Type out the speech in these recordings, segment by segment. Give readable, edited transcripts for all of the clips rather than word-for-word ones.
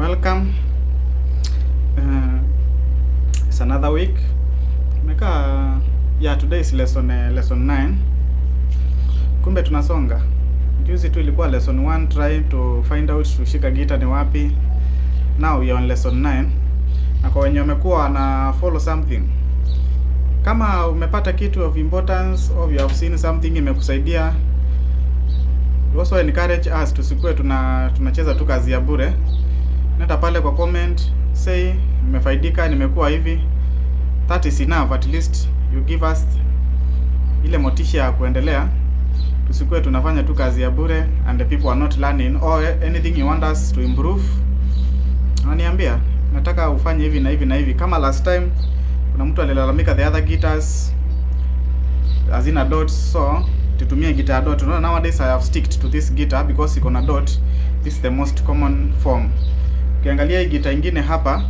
Welcome. It's another week. Tumekaa, yeah, today is lesson 9. Kumbe tunasonga. Juzi tu ilikuwa lesson 1, try to find out kushika guitar ni wapi. Now we are on lesson 9. Na kwa wenye wamekuwa na follow something, kama umepata kitu of importance or you have seen something imekusaidia, you also encourage us tusikue tunacheza tu kazi ya bure. Nenda pale kwa comment, say nimefaidika, nimekuwa hivi. That is enough, at least you give us ile motisha ya kuendelea. Tusikue tunafanya tu kazi ya bure and the people are not learning or anything you want us to improve. Ananiambia nataka ufanye hivi na hivi na hivi. Kama last time kuna mtu alilalamika the other guitars hazina dots, so tutumie guitar dot. Unaona, nowadays I have sticked to this guitar because iko na dot. This is the most common form. Ukiangalia hii guitar ingine hapa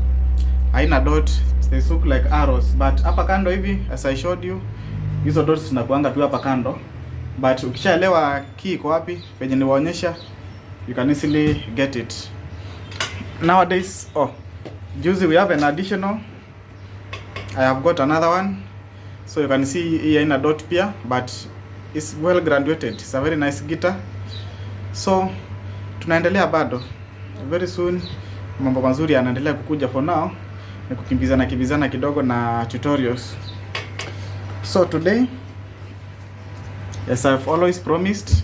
haina dot, they look like arrows, but hapa kando hivi as I showed you, hizo dots zinakuanga tu hapa kando, but ukishaelewa key iko wapi venye niwaonyesha, you can easily get it. Nowadays, oh, juzi we have an additional, I have got another one, so you can see hii haina dot pia, but it's well graduated. It's a very nice guitar. So tunaendelea bado, very soon mambo mazuri yanaendelea kukuja. For now ni kukimbizana kimbizana kidogo na tutorials. So today, as I've always promised,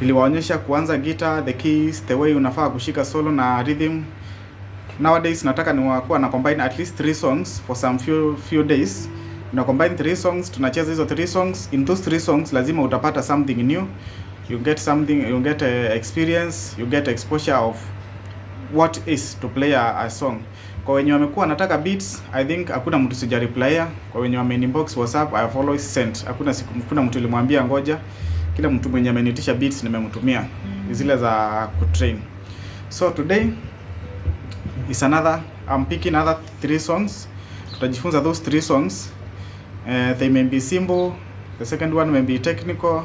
niliwaonyesha kuanza guitar, the keys, the way unafaa kushika solo na rhythm. Nowadays nataka niwakuwa na combine at least 3 songs for some few days. Na combine 3 songs, tunacheza hizo 3 songs. In those 3 songs lazima utapata something new. You get something, you get a experience, you get exposure of what is to play a song. Kwa wenye wamekuwa nataka beats, I think hakuna mtu sija reply. Kwa wenye wame inbox WhatsApp, I have always sent. Hakuna siku, hakuna mtu nilimwambia ngoja. Kila mtu mwenye ameniitisha beats nimemtumia zile za kutrain. So today is another, I'm picking other 3 songs. Tutajifunza those 3 songs. They may be simple, the second one may be technical,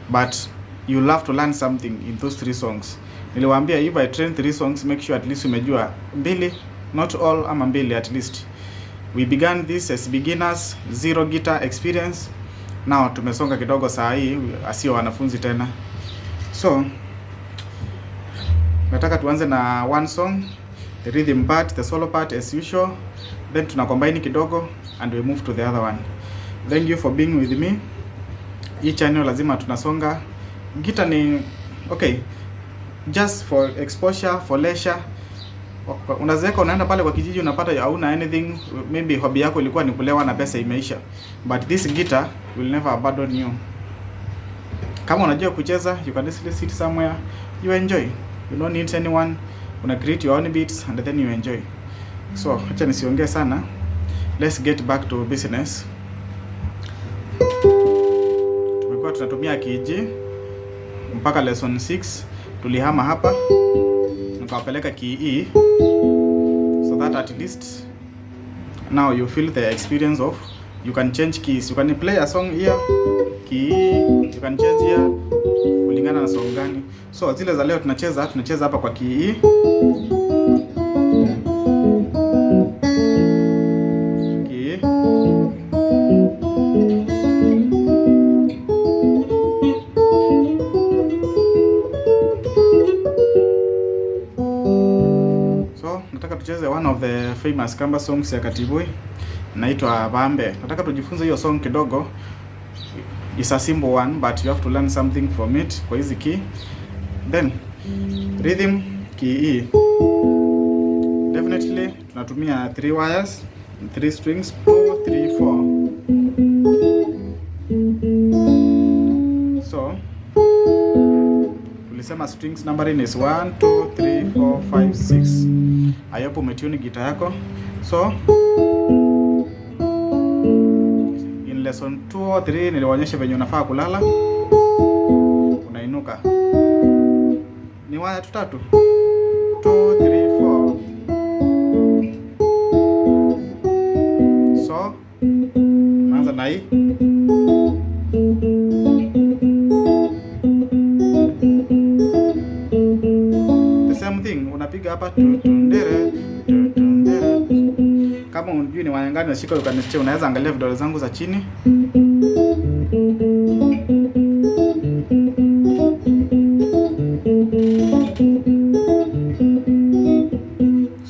but you love to learn something in those 3 songs. Niliwaambia if I train 3 songs, make sure at least umejua mbili, not all ama mbili at least. We began this as beginners, zero guitar experience. Now tumesonga kidogo saa hii, asio wanafunzi tena. So nataka tuanze na one song, the rhythm part, the solo part as usual, then tuna combine kidogo and we move to the other one. Thank you for being with me. Hii channel lazima tunasonga. Guitar ni okay, just for exposure, for leisure. Unazeeka unaenda pale kwa kijiji unapata hauna anything, maybe hobby yako ilikuwa ni kulewa na pesa imeisha, but this guitar will never abandon you. Kama unajua kucheza, you can easily sit somewhere, you enjoy. You don't need anyone, una create your own beats and then you enjoy. So acha nisiongee sana, let's get back to business. Tumekuwa tunatumia key G mpaka lesson 6, tulihama hapa nikawapeleka key E, so that at least now you feel the experience of you can change keys, you can play a song here key E, you can change here kulingana na song gani. So zile za leo tunacheza hapa kwa key E. Key E. So nataka tucheze one of the famous Kamba songs ya Katibui, inaitwa Bambe. Nataka tujifunze hiyo song kidogo. It's a simple one but you have to learn something from it kwa hizi key. Then rhythm key E. Definitely tunatumia 3 wires, 3 strings, 2 3 4. So tulisema strings numbering is 1 2 3 4 5 6. I hope umetune guitar yako. So in lesson 2 or 3 niliwaonyesha venye unafaa kulala, unainuka. Ni waya tutatu, 2 3 4. So unaanza na hii. thing unapiga hapa tutundere tutundere. Kama unajui ni waya gani unashika, unaweza angalia vidole zangu za chini.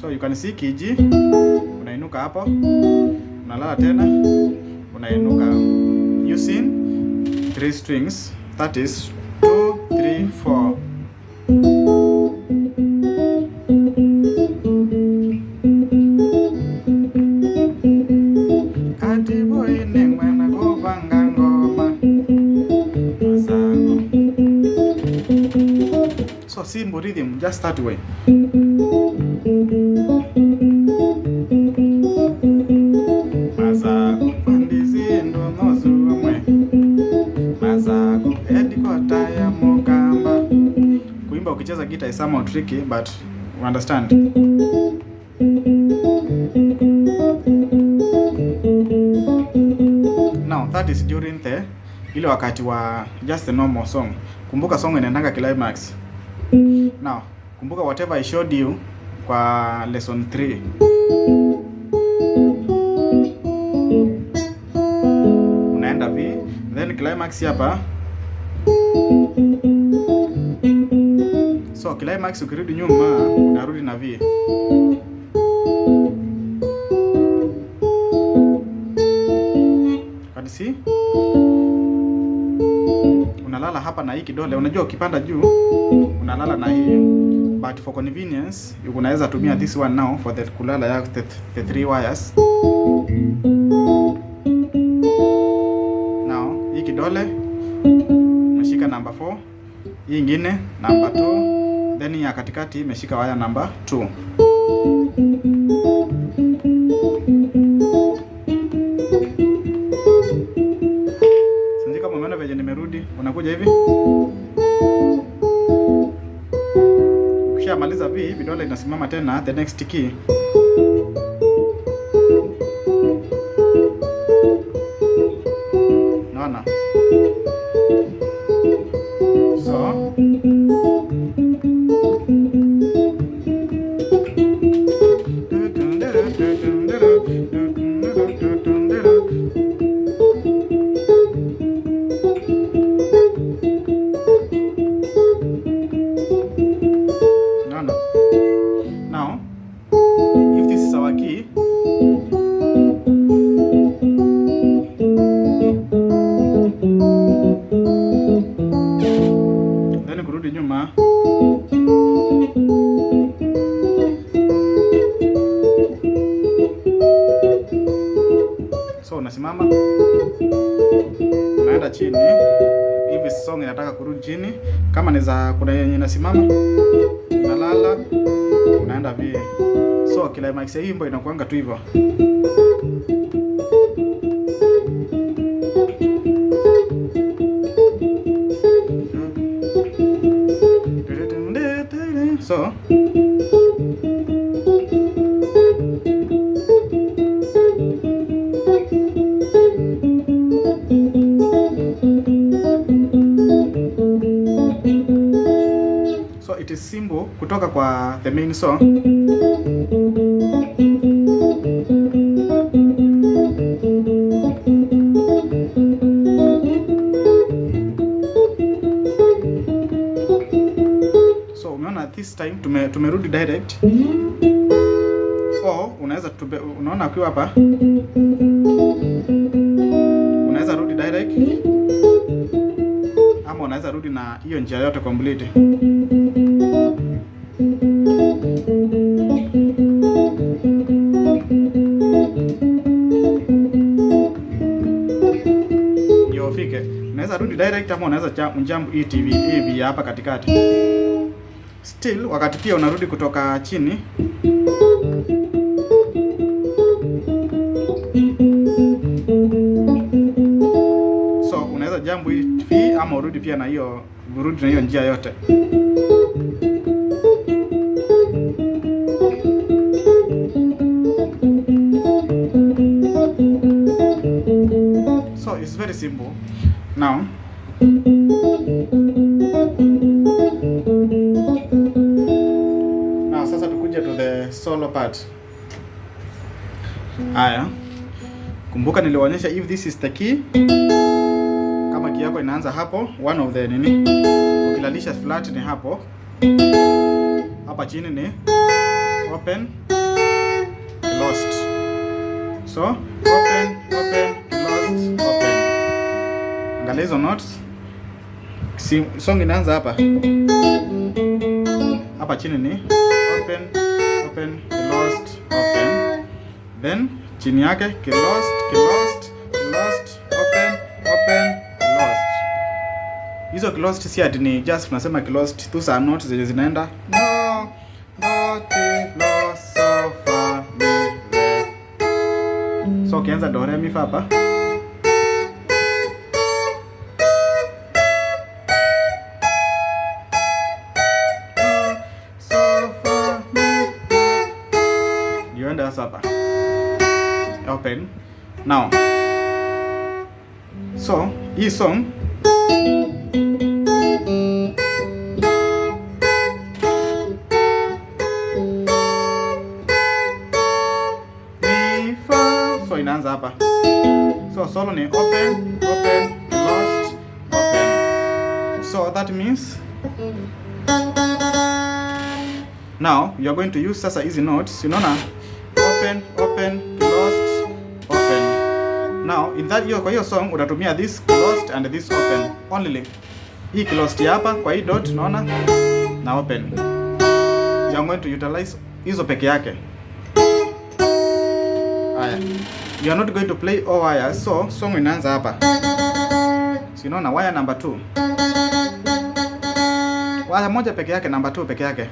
So you can see key G, unainuka hapo, unalala tena, unainuka using 3 strings, that is 2 3 4. So simple rhythm, just that way. Kuimba ukicheza guitar is somehow tricky, but you understand. Now that is during the ile wakati wa just the normal song. Kumbuka song inaendanga climax. Now kumbuka whatever I showed you kwa lesson 3. Unaenda V, then climax hapa. So climax ukirudi nyuma unarudi na V. Can you see? Unalala hapa na hii kidole. Unajua ukipanda juu unalala na hii, but for convenience unaweza tumia this one now for the kulala ya the 3 wires. Now hii kidole umeshika number 4, hii ingine number 2, then ya katikati imeshika waya number 2. Sasa kama umeona venye nimerudi, unakuja hivi. Ukishamaliza V, vidole inasimama tena the next key. Unaona? So no. Now, if this is our key, then kurudi nyuma, so unasimama, unaenda chini. Hivi song inataka kurudi chini, kama ni za kuna yenye inasimama, unalala, unaenda V. So climax ya wimbo inakuanga tu hivyo. So it is simple kutoka kwa the main song. So umeona this time tumerudi direct. Or unaweza unaona ukiwa hapa unaweza rudi direct, ama unaweza rudi na hiyo njia yote complete. Ndio ufike. Unaweza rudi direct ama unaweza jump hii TV hivi hapa katikati. Still wakati pia unarudi kutoka chini. So unaweza jump hii TV ama urudi pia na hiyo, urudi na hiyo njia yote. So it's very simple. Now solo part. Haya, kumbuka niliwaonyesha if this is the key, kama key yako inaanza hapo, one of the nini, ukilalisha flat ni hapo, hapa chini ni open closed. So open, open, closed, open. Angalia hizo notes. Si, song inaanza hapa, hapa chini ni open, open, closed, open, then chini yake closed, closed, closed, open, open, closed. Hizo closed si ati ni just tunasema closed, those are notes zenye zinaenda do, do, ti, lo, so, fa, mi, re. So ukianza do re mi fa hapa, do, so, fa, mi, re. Ndio enda sasa hapa open. Now so hii song mi fa, so inaanza hapa. So solo ni open, open, closed, open. So that means now you are going to use sasa hizi notes, unaona open, open, closed, open. Now in that hiyo, kwa hiyo song utatumia this closed and this open only. Hii closed ya hapa kwa hii dot unaona na open. You are going to utilize hizo peke yake. Haya. You are not going to play all wires, so song inaanza hapa. Si unaona wire number 2. Wire moja peke yake, number 2 peke yake.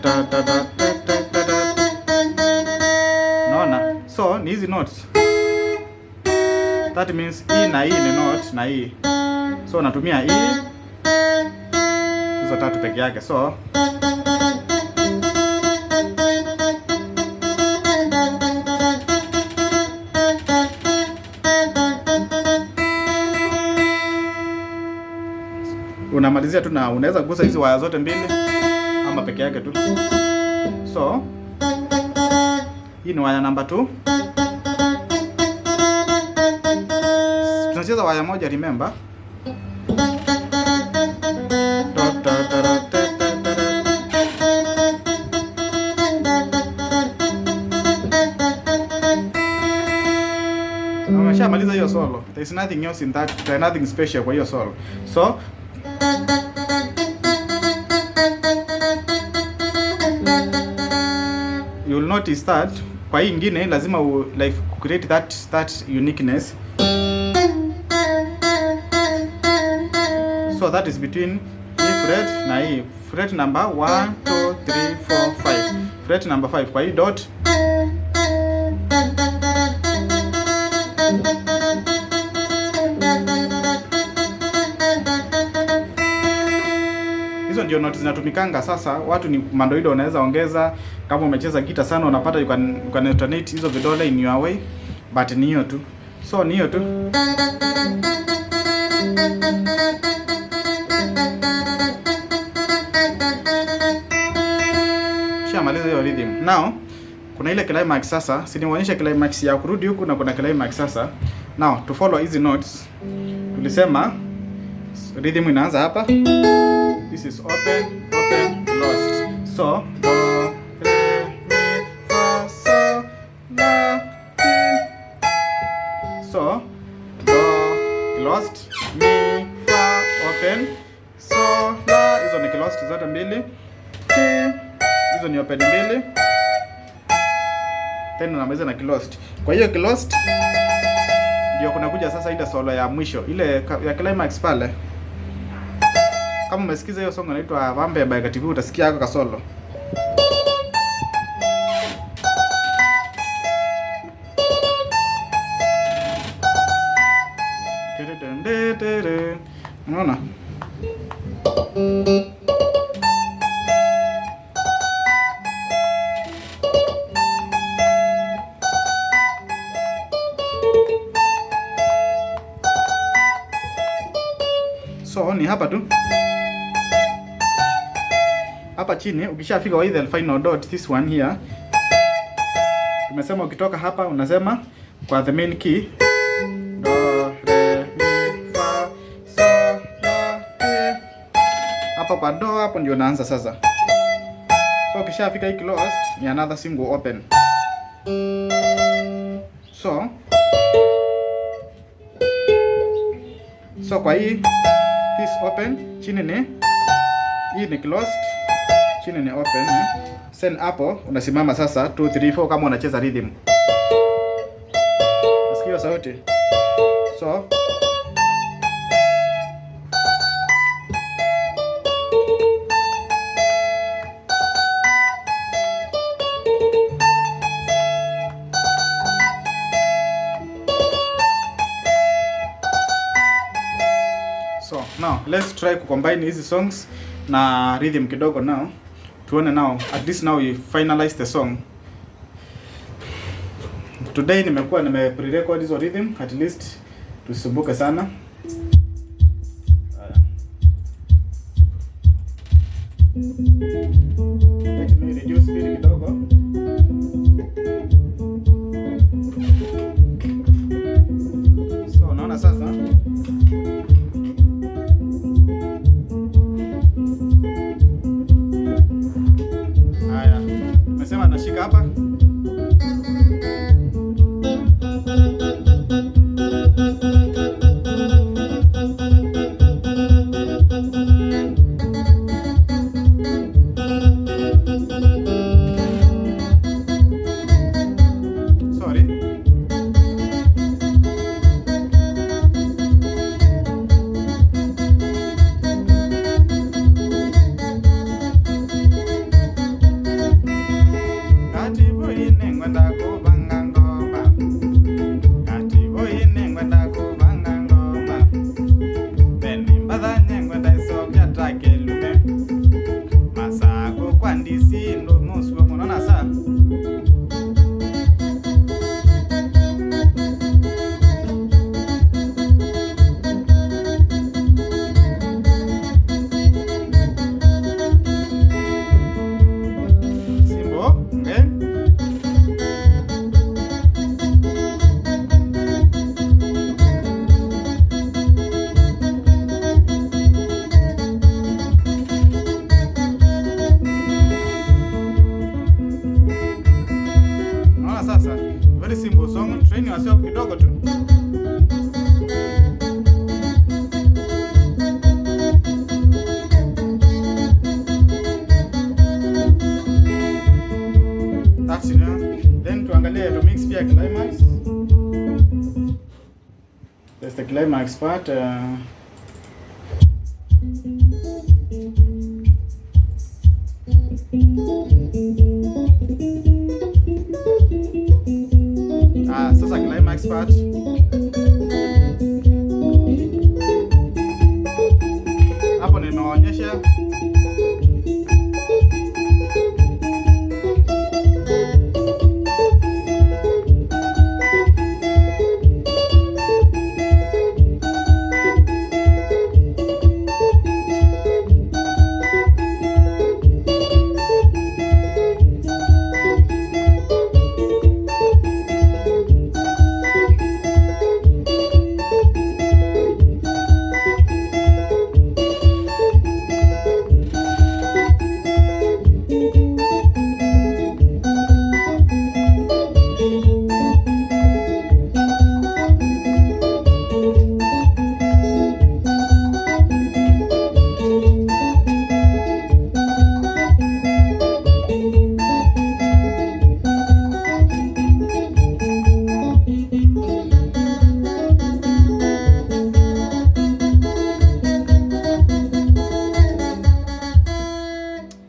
Ta, ta, ta, ta, ta, ta, ta, ta. Unaona? So ni hizi notes. That means E na E ni note na E. So natumia E hizo tatu peke yake. So unamalizia tu na unaweza kugusa hizi waya zote mbili ama peke yake tu. So hii ni waya number 2. Tunacheza waya moja, remember. Ta, ta, ta, ta, ta, ta, ta. Ameshamaliza hiyo solo. There is nothing else in that, there is nothing special kwa hiyo solo. So you will notice that kwa hii ingine lazima u, like create that uniqueness. So that is between E fret na E fret number 1 2 3 4 5. Fret number 5 kwa hii dot. Hizo ndio notes zinatumikanga sasa. Watu ni mandoido, unaweza ongeza kama umecheza gita sana, unapata you can alternate hizo vidole in your way, but ni hiyo tu. So ni hiyo tu. Shamaliza hiyo rhythm. Now kuna ile climax sasa, si niwaonyeshe climax ya kurudi huku na kuna climax sasa. Now to follow hizi notes, tulisema rhythm inaanza hapa. This is open, open, closed. So do, re, mi, fa, sol, la, ti. So do, closed, mi, fa, open, so, la, hizo ni closed zote mbili. Ti, hizo ni open mbili. Then unamaliza na closed. Kwa hiyo closed ndio kuna kuja sasa ile solo ya mwisho, ile ya climax pale. Kama umesikiza hiyo song inaitwa Vambe ya Baika TV, utasikia hako kasolo. Unaona? So ni hapa tu. Hapa chini ukishafika kwa the final dot, this one here. Tumesema ukitoka hapa unasema kwa the main key do, re, mi, fa, sol, la, ti. Hapa kwa do hapo ndio unaanza sasa. So ukishafika hii closed ni another single open. So kwa hii this open, chini ni hii ni closed, chini ni open eh. Sen hapo unasimama sasa 2 3 4 kama unacheza rhythm. Nasikia sauti. So now let's try ku combine hizi songs na rhythm kidogo now. Tuone now, at least now we finalize the song. Today nimekuwa nime pre-record hizo rhythm, at least tusumbuke sana. Haya. Let me reduce speed kidogo. So unaona sasa. Haya, nimesema nashika hapa. Sorry. Katibu ine ngwenda kubanga ngoma. Katibu ine ngwenda kubanga ngoma. Beni mbathanye ngwenda isovya takelume. Masako kwa ndisi ndo musuo munaona saa. Simbo, okay? Unaona sasa? Very simple song, train yourself kidogo tu. That's enough. Then tuangalie to mix pia climax. There's the climax part. Sasa climax part. Hapo nimewaonyesha.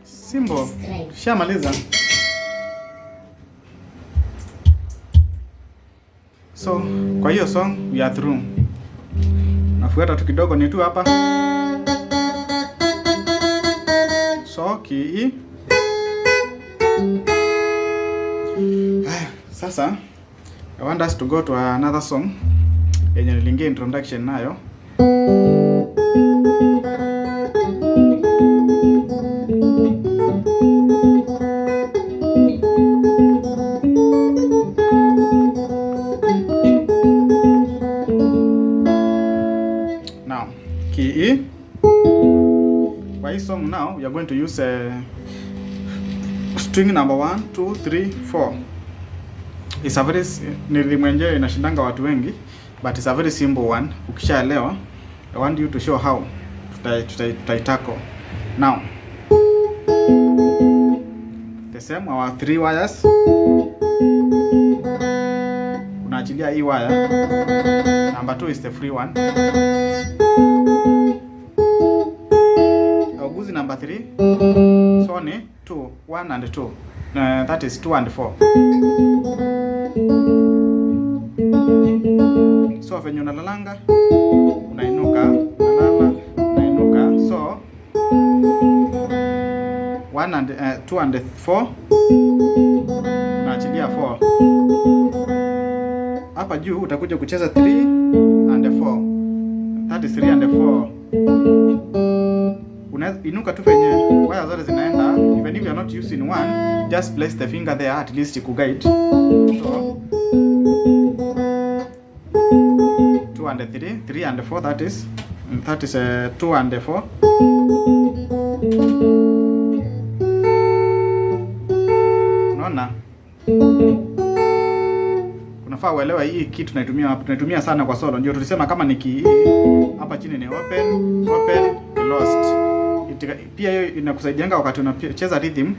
Simple. Shamaliza. So, kwa hiyo song we are through. Nafuata tu kidogo ni tu hapa. So, key E. Haya, sasa I want us to go to another song yenye niliingia introduction nayo. song now we are going to use string number 1 2 3 4. It's a very ni rhythm yenyewe inashindanga watu wengi, but it's a very simple one. Ukishaelewa, I want you to show how tutaitackle. Now the same, our three wires, unaachilia hii wire number 2 is the free one, auguzi number 3, so ni 2 1 and 2, that is 2 and 4. So venye unalalanga unainuka, unalala unainuka, so 1 and 2 and 4, unaachilia 4 hapa juu, utakuja kucheza 3 and 4, that is 3 and 4. Unainuka tu venye waya zote zinaenda, even if you are not using one, just place the finger there at least kuguide. So 2 and 3, 3 and 4, that is 2 and 4. Unaona? Unafaa uelewe hii kitu tunaitumia wapi. Tunaitumia sana kwa solo. Ndio tulisema kama ni key hapa chini ni open, open, closed. Pia hiyo inakusaidianga wakati unacheza rhythm,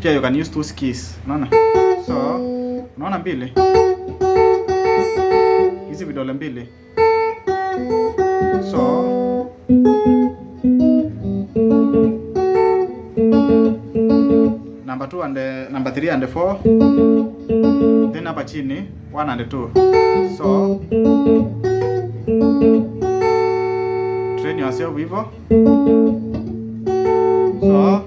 pia you can use two keys. Unaona? So, unaona mbili? Hizi vidole mbili. So number 2 and number 3 and 4, then hapa chini 1 and 2. So train yourself hivyo. So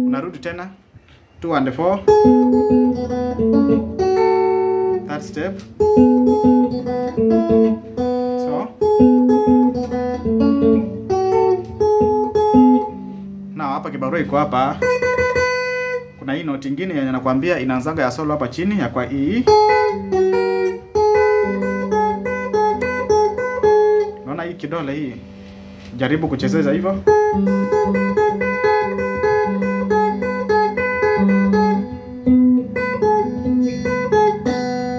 unarudi tena 2 and 4, third step. So now hapa kibarua iko hapa. Kuna hii note nyingine yenye nakwambia inaanzanga ya solo hapa chini ya kwa E. Unaona hii kidole hii? Jaribu kuchezeza hivyo.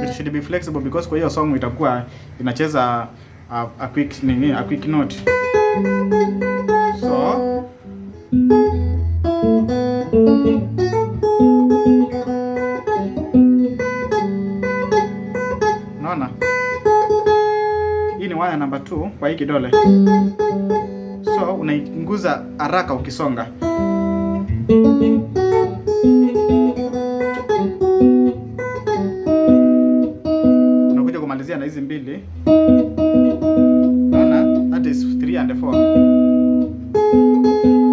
It should be flexible because kwa hiyo song itakuwa inacheza a quick nini, a quick note. So unaona? Hii ni waya number 2 kwa hii kidole. So unainguza haraka ukisonga. Unakuja kumalizia na hizi mbili. Unaona? That is 3 and 4.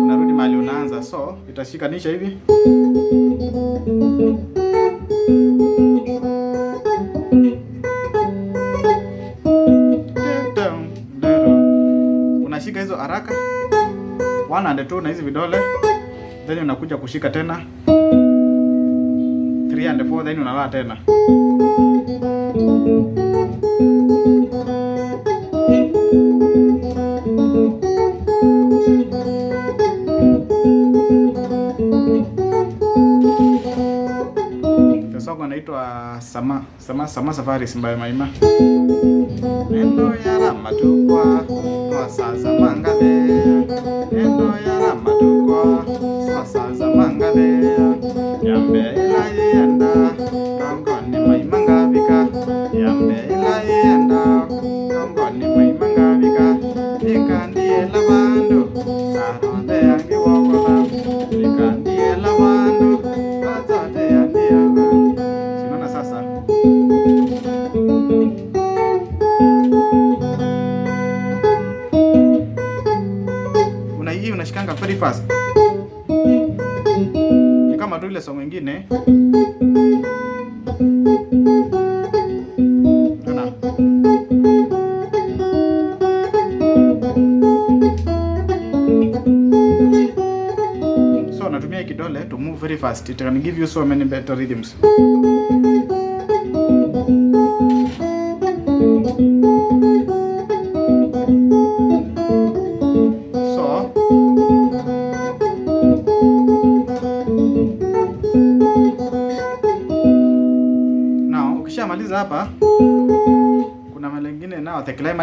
Unarudi mahali unaanza. So itashikanisha hivi. Unashika hizo haraka 1 and 2 na hizi vidole, then unakuja kushika tena 3 and 4, then unalala tena. The song inaitwa Sama Sama Sama Safaris by Maima. Nendo ya ramatukwa wasaza mangabe, nendo ya ramatukwa wasaza mangabe, yambe ila yenda kongoni Maima ngabika, yambe ila yenda kongoni Maima ngabika, nikandie la bandu aronde yangi wokola, nikandie la bandu batate yandiyoga. Sinaona sasa. Una hii unashikanga very fast. Ni kama tu ile song nyingine. Unaona? So natumia hii kidole to move very fast. It can give you so many better rhythms.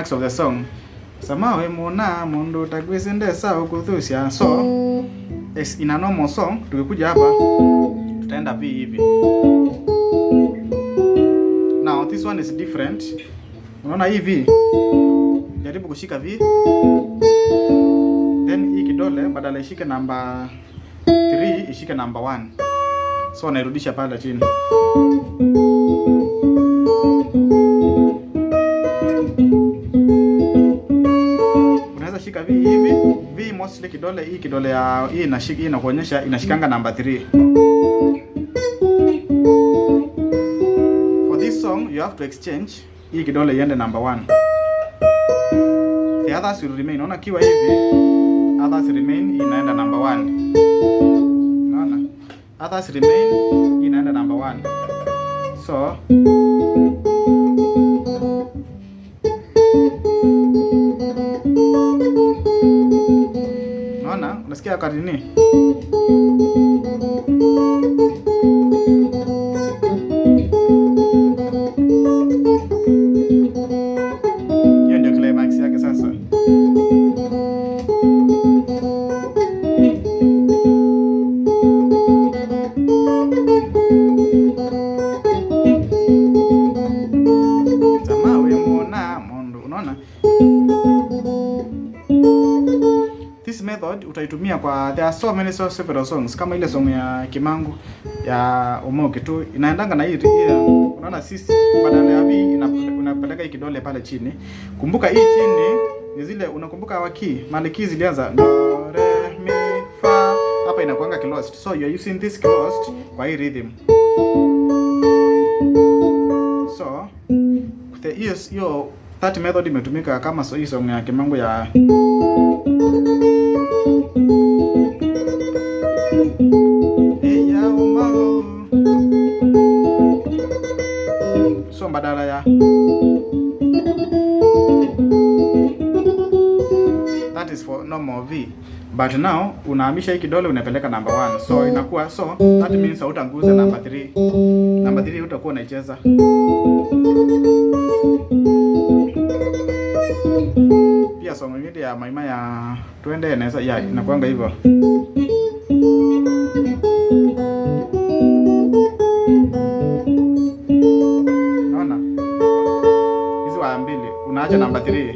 climax of the song. Samawe muna mundu takwizindesa ukuthusia. So as in a normal song, tukikuja hapa tutaenda V hivi. Now this one is different. Unaona hii V, jaribu kushika V, then hii kidole badala ishike namba 3 ishike namba 1. So nairudisha pale chini. Unaweza shika V hivi, V mostly kidole hii, kidole ya hii inashika, hii inakuonyesha inashikanga namba 3. For this song you have to exchange hii kidole iende number 1. The others will remain. Unaona kiwa hivi, others remain, inaenda number 1. Unaona? Others remain, inaenda number 1. So unaona, unasikia wakati nini? Hiyo ndio climax yake sasa. Samawe muna mundu. Unaona? This method utaitumia kwa, there are so many, so several songs kama ile song ya Kimangu ya Umoke tu inaendanga na hii. Unaona sisi badala ya V unapeleka hii kidole pale chini. Kumbuka hii chini ni zile, unakumbuka waki maliki zilianza do re mi fa, hapa inakuanga closed, so you are using this closed kwa hii rhythm. So the hiyo that method imetumika kama so hii song ya Kimangu ya so badala ya that is for normal V, but now unahamisha hii kidole unapeleka number 1, so inakuwa, so that means hautaguza number 3. Number 3 utakuwa unaicheza. Pia song nyingine ya Maima ya twende inaweza ya inakuanga hivyo. Unaona? Hizi waya mbili unaacha number 3.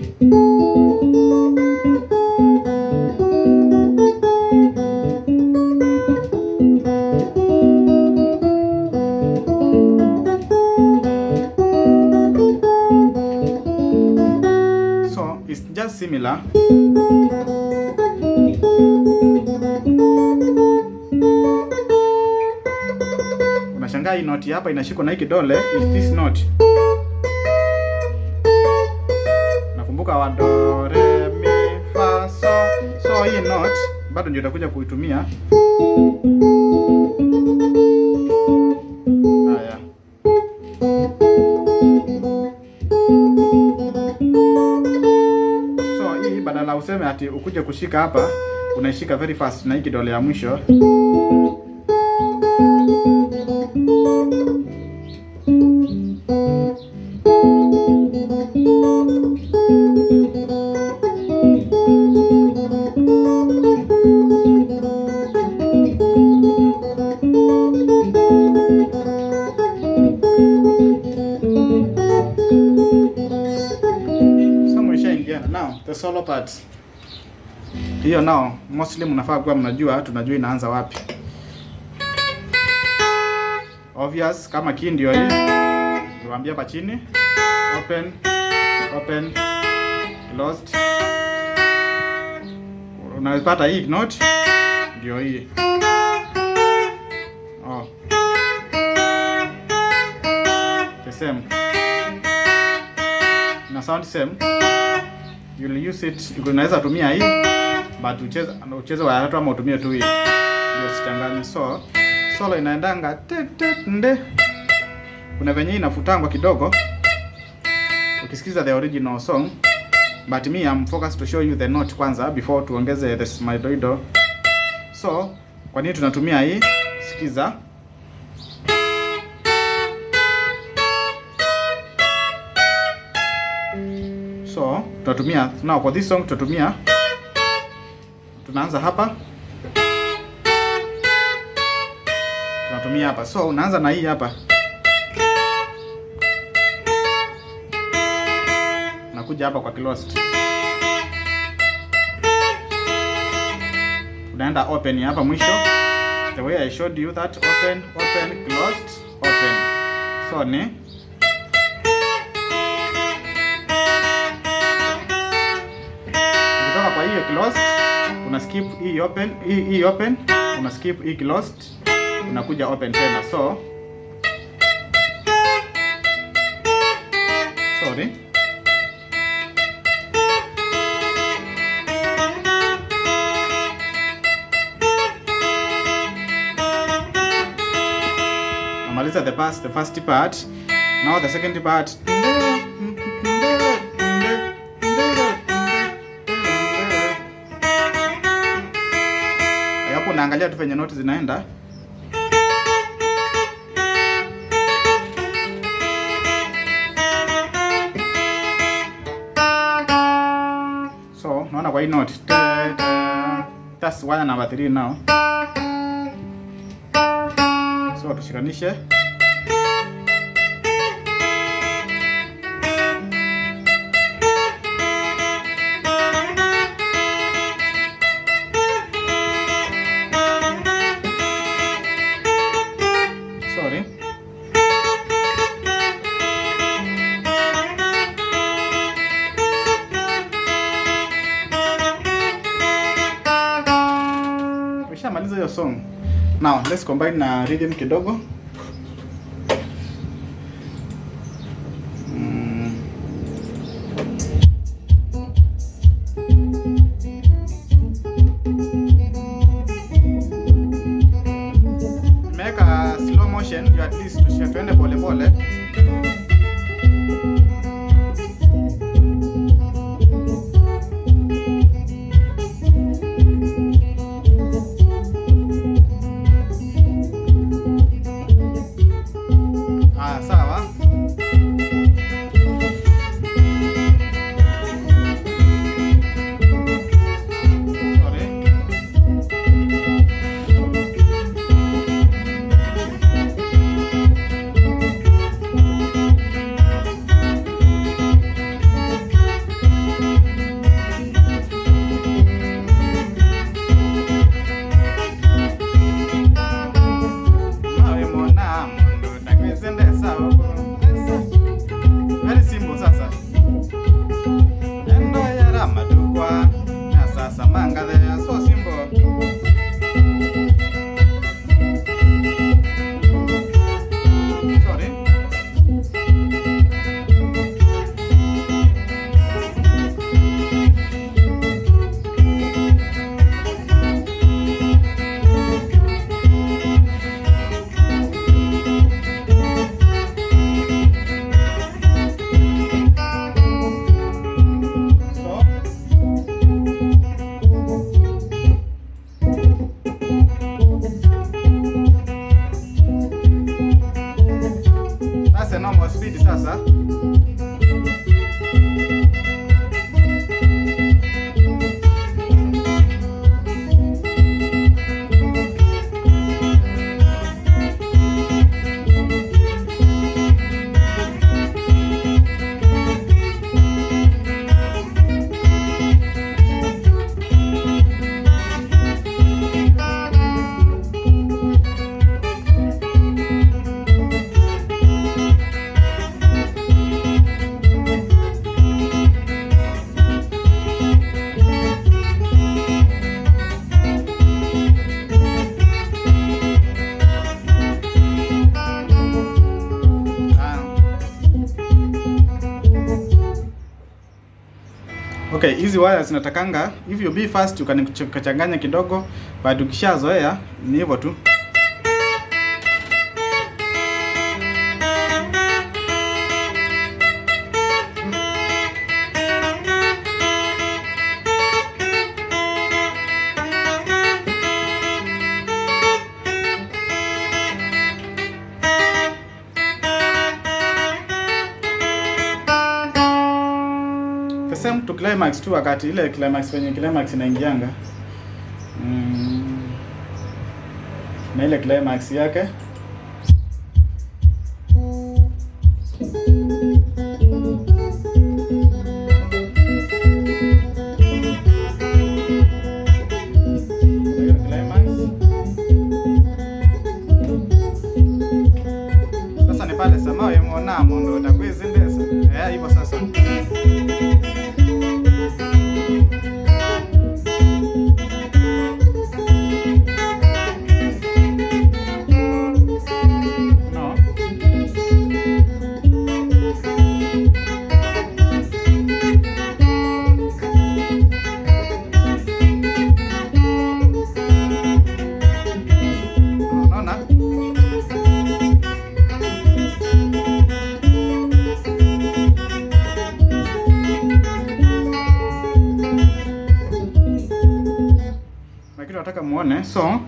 So it's just similar. Unashangaa hii note hapa inashikwa na hii kidole, is this note. Nakumbuka wa do re mi fa so. So hii note bado ndio utakuja kuitumia. Haya. So hii badala useme ati ukuje kushika hapa, unaishika very fast na hii kidole ya mwisho. So mwishaingiana. Now the solo parts. Hiyo nao mostly mnafaa kuwa mnajua, tunajua inaanza wapi. Obvious kama key ndio hii. Niwaambia hapa chini. Open, open, closed. Unapata hii note ndio hii. Oh. The same. Na sound same. You'll use it. Unaweza tumia hii but ucheze waya tatu ama utumie tu hii. Ndio usichanganye. So solo inaendanga te te nde. Kuna venye inafutangwa kidogo ukisikiza the original song, but me I'm focused to show you the note kwanza before tuongeze the smidoido. So kwa nini tunatumia hii? Sikiza. So Tutatumia now for this song tutatumia, tunaanza hapa, tunatumia hapa. So unaanza na hii hapa, nakuja hapa kwa closed, unaenda open hapa mwisho, the way I showed you that open, open, closed, open. So ni ukitoka kwa hiyo closed una skip hii open, hii open, una skip hii closed, unakuja open tena. So sorry, namaliza the first part. Now the second part. Hapo naangalia tu venye note zinaenda. So naona kwa hii note, that's wire number 3 now. So tushikanishe. Sorry. Ushamaliza hiyo song. Now let's combine na rhythm kidogo. Nimeweka slow motion ndio at least tuende pole pole. Ah, sawa. Sorry. Mawe mona mundu ndakwizendesa uko. Very simple sasa. Endo yara matukwa na sasa mangathe, so simple. Sorry. So that's a normal speed sasa. Ah. Okay, hizi wires zinatakanga if you be fast you can kuchanganya kidogo, but ukishazoea ni hivyo tu. The same to Climax tu, wakati ile climax wenye climax inaingianga. Na ile climax yake. Hiyo climax. Sasa ni pale samawe mwona mondo utakwizindesa. Eh, hivyo sasa. No. Unaona? Lakini nataka muone, so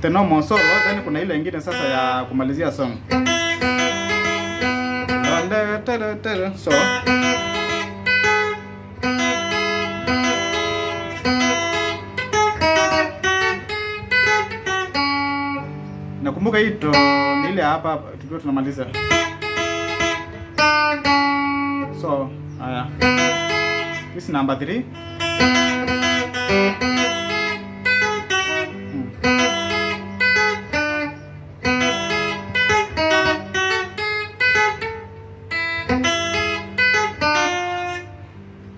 the normal solo, then kuna ile ingine sasa ya kumalizia song. So nakumbuka hii to ni ile hapa tukiwa tunamaliza. So haya, this is number 3.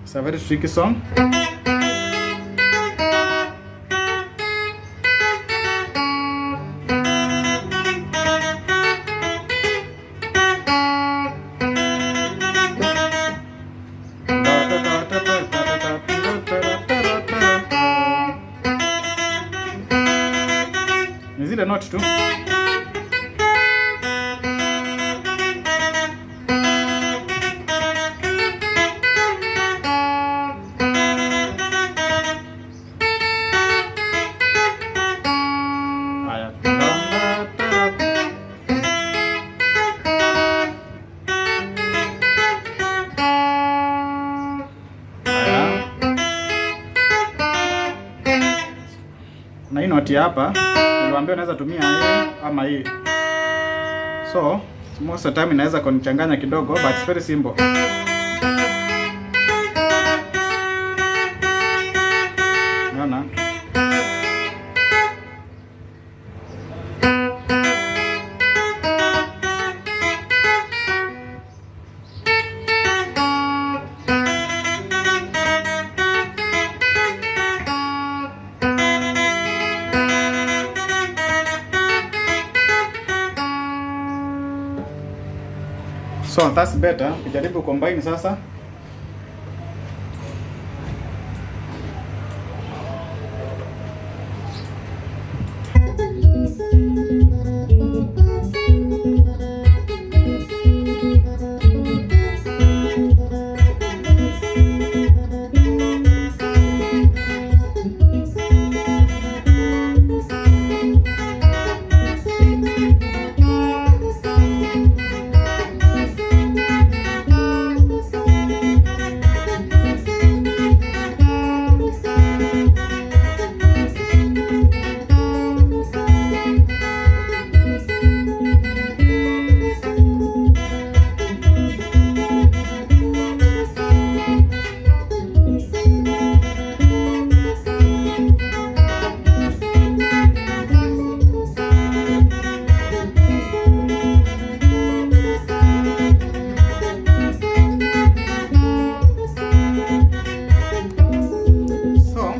It's a very tricky song. Ni zile note tu. Haya. Haya. Kuna hii noti hapa, niliwaambia unaweza tumia hii ama hii. So most of the time inaweza kunichanganya kidogo, but it's very simple. Unaona? So that's better. Kujaribu combine sasa. So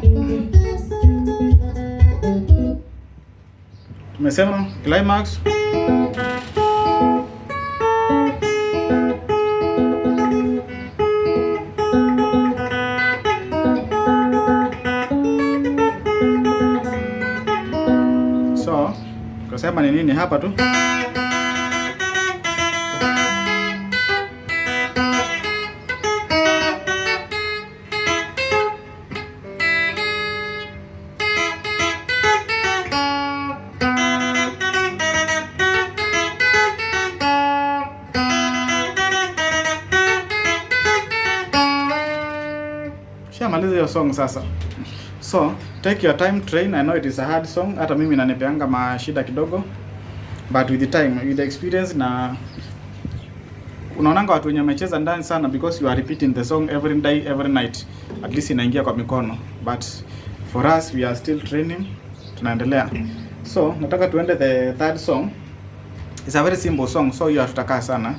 tumesema climax. So tukasema ni nini hapa tu. Tumemaliza hiyo song sasa. So take your time, train. I know it is a hard song, hata mimi inanipeanga mashida kidogo, but with the time, with the experience, na unaonanga watu wenye wamecheza ndani sana, because you are repeating the song every day, every night, at least inaingia kwa mikono. But for us, we are still training, tunaendelea. So nataka tuende the third song. It's a very simple song, so hiyo hatutakaa sana.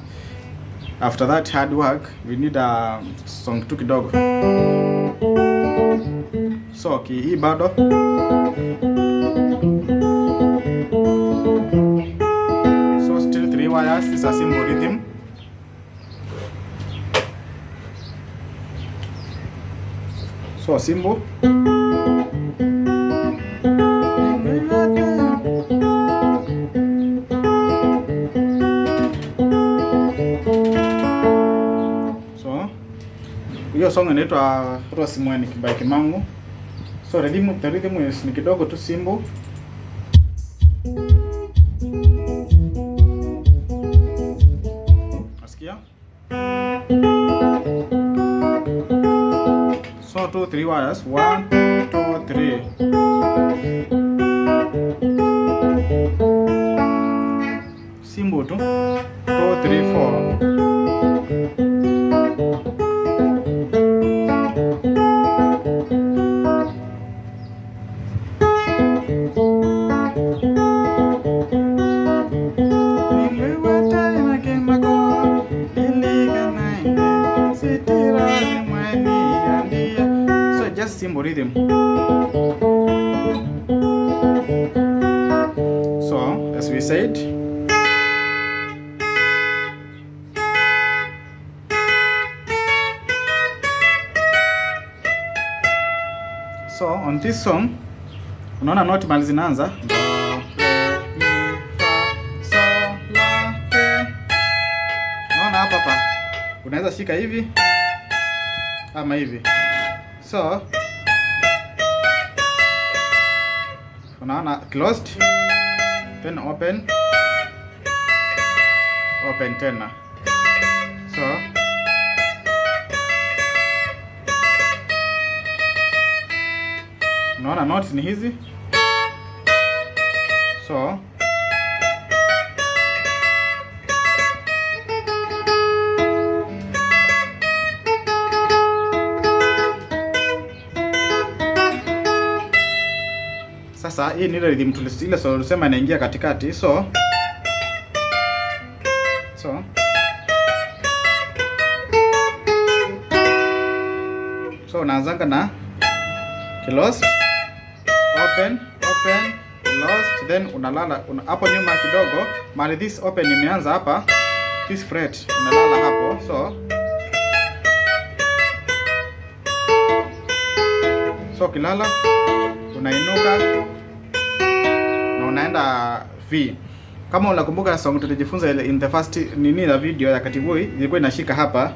After that hard work, we need a song tu kidogo. So ki hii bado, so still three wires. It's a simple rhythm. So simple. So hiyo song inaitwa Rose Mweni by Kimangu. So rhythm, the rhythm is ni kidogo tu simple. Nasikia? So 2 3 wires, 1 2 3. Simple tu. 2 3 4. So just simple rhythm. So as we said, so on this song unaona note mali zinaanza do, re, mi, fa, sol, la, ti. Unaona hapa hapa unaweza shika hivi ama hivi. So unaona closed, then open, open tena. So unaona notes ni hizi. So sasa hii ni ile rhythm ile solo tulisema inaingia katikati. So unaanzanga na closed, open, open, closed, then unalala hapo nyuma kidogo mali this open imeanza hapa, this fret inalala hapo. So ukilala unainuka na unaenda V. Kama unakumbuka song tulijifunza ile in the first nini ya video ya Katibui, ilikuwa inashika hapa.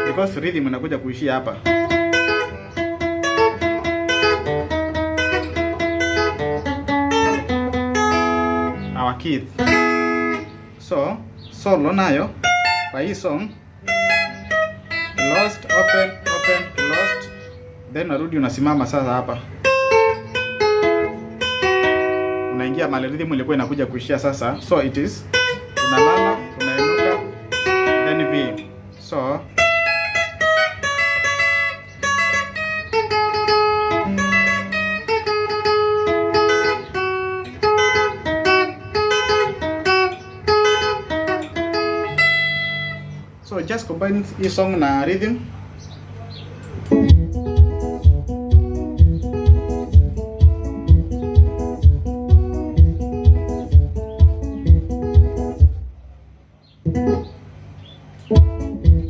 Because rhythm inakuja kuishia hapa. Our keys. So solo nayo kwa hii song, closed, open, open, closed, then unarudi unasimama sasa hapa, unaingia mahali rhythm ilikuwa inakuja kuishia sasa. So it is unalala, unainuka, then V. So just combine hii song na rhythm.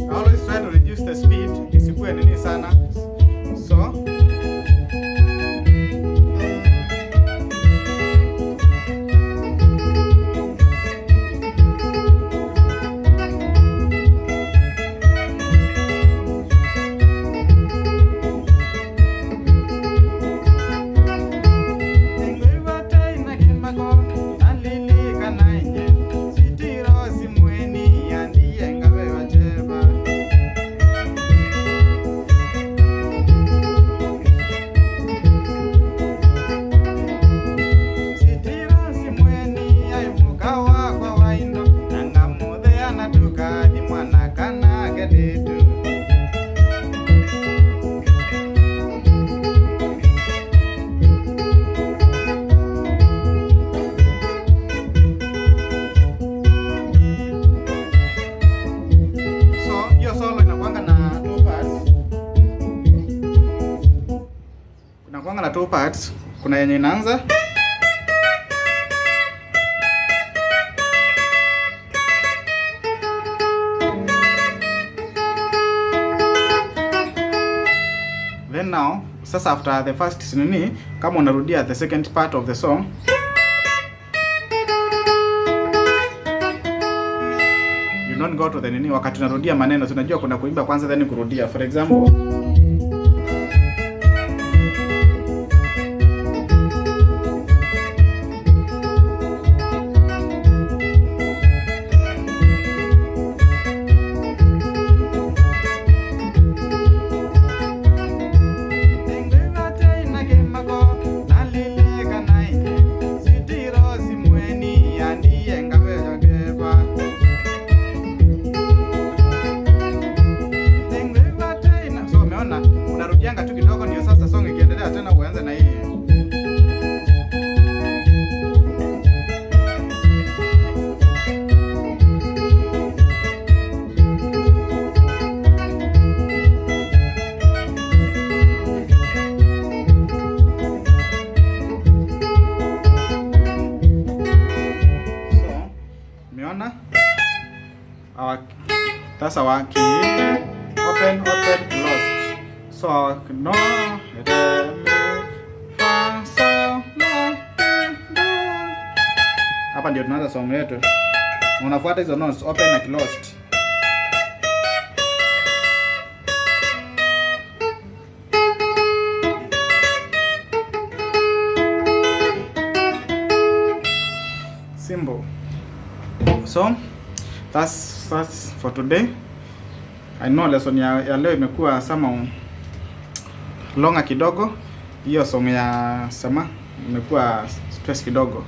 I always try to reduce the speed isikuwe nini sana. So two parts. Kuna yenye inaanza then now sasa after the first nini, kama unarudia the second part of the song, you don't go to the nini. Wakati unarudia maneno, tunajua kuna kuimba kwanza then kurudia. For example, so umeona unarudianga tu kidogo, ndio sasa song ikiendelea tena uanze na hii. So umeona our that's our key, open, open, closed. So our no, re, mi, fa, sol, la, ti, do. Hapa ndio tunaanza song yetu. Unafuata hizo notes open na closed. Simple. So that's for today. I know lesson ya leo imekuwa sama longa kidogo. Hiyo song ya sama imekuwa stress kidogo.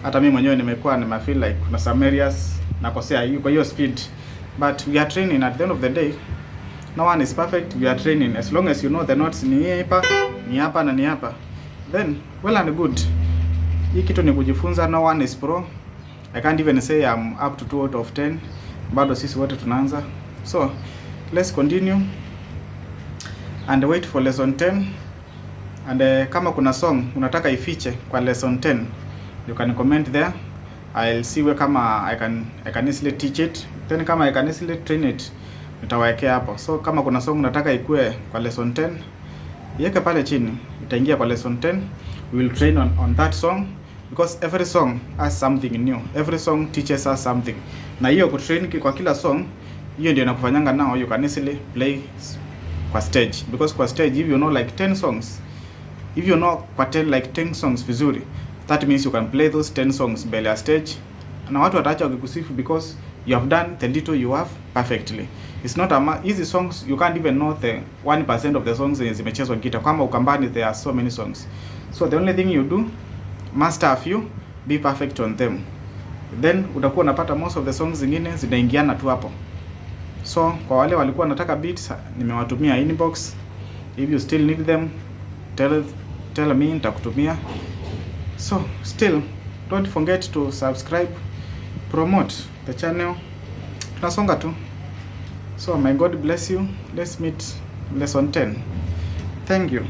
Hata mimi mwenyewe nimekuwa nime feel like kuna some areas nakosea hiyo kwa hiyo speed, but we are training. At the end of the day, no one is perfect. We are training. As long as you know the notes ni hapa, ni hapa na ni hapa, then well and good. Hii kitu ni kujifunza. No one is pro. I can't even say I'm up to 2 out of 10. Bado sisi wote tunaanza. So let's continue and wait for lesson 10. And kama kuna song unataka ifiche kwa lesson 10, you can comment there. I'll see where kama I can easily teach it. Then kama I can easily train it, nitawekea hapo. So kama kuna song unataka ikue kwa lesson 10, iweke pale chini, itaingia kwa lesson 10. We will train on that song because every song has something new. Every song teaches us something. Na hiyo kutrain kwa kila song, hiyo ndio inakufanyanga now you can easily play kwa stage, because kwa stage if you know like 10 songs, if you know kwa 10 like 10 songs vizuri, that means you can play those 10 songs mbele ya stage na watu wataacha wakikusifu because you have done the little you have perfectly. It's not a easy songs, you can't even know the 1% of the songs zenye zimechezwa guitar. Kama Ukambani there are so many songs. So the only thing you do, master a few, be perfect on them. Then utakuwa unapata most of the songs zingine zinaingiana tu hapo. So kwa wale walikuwa wanataka beats, nimewatumia inbox. If you still need them, tell me, nitakutumia. So still don't forget to subscribe, promote the channel. Tunasonga tu. So may God bless you. Let's meet lesson 10. Thank you.